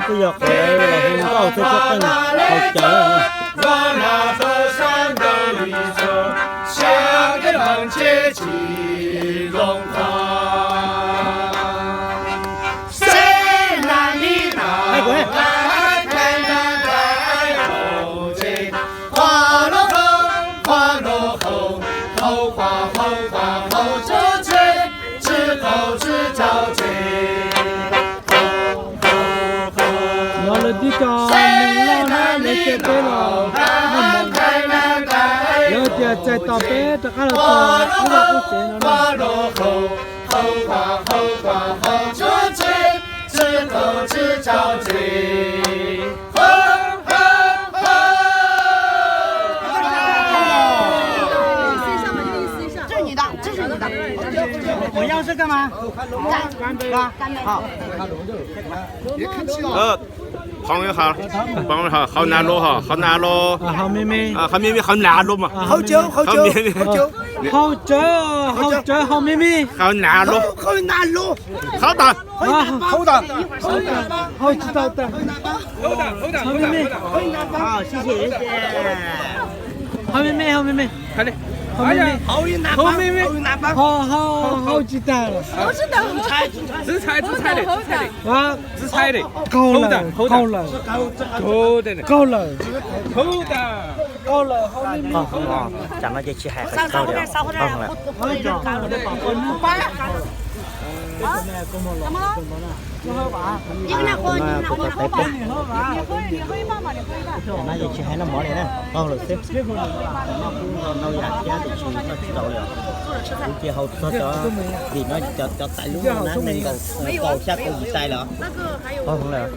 Kuj yog qhov los hu nkauj thiab txoj qeej haus cawv. Los lawv tib co neeg loj na, lawv caij peb los noj mov, lawv tias txais tos peb rov qab los txog ib lub qub tsev no na. Hau nas los, hau nas los, hau me me, hau nas los mas. Hau cawv, hau cawv, hau me me, hau nas los, hau tawm, hau tawm, hau tsis tau tawm, hau me me, hau me me, hau me me, hau me me, hau me me, hau tsis tau. Qaug lawm, qaug lawm, qaug lawm, qaug lawm, qaug lawm, hau me me. Tsam no ces tsis hais qhov tsis qaug li os. Kuv tau tau peb pob. Tam no ces tsis hais noj mov li na, qaug lawm xwb. Tam no kuv noj yam thiab tiam sis noj tsis tau li os. Kuv cia haus txog cov, vim no cov tais lub no na nees nkaum, kaum xya kaum yim tais lawm. Qaug lawm.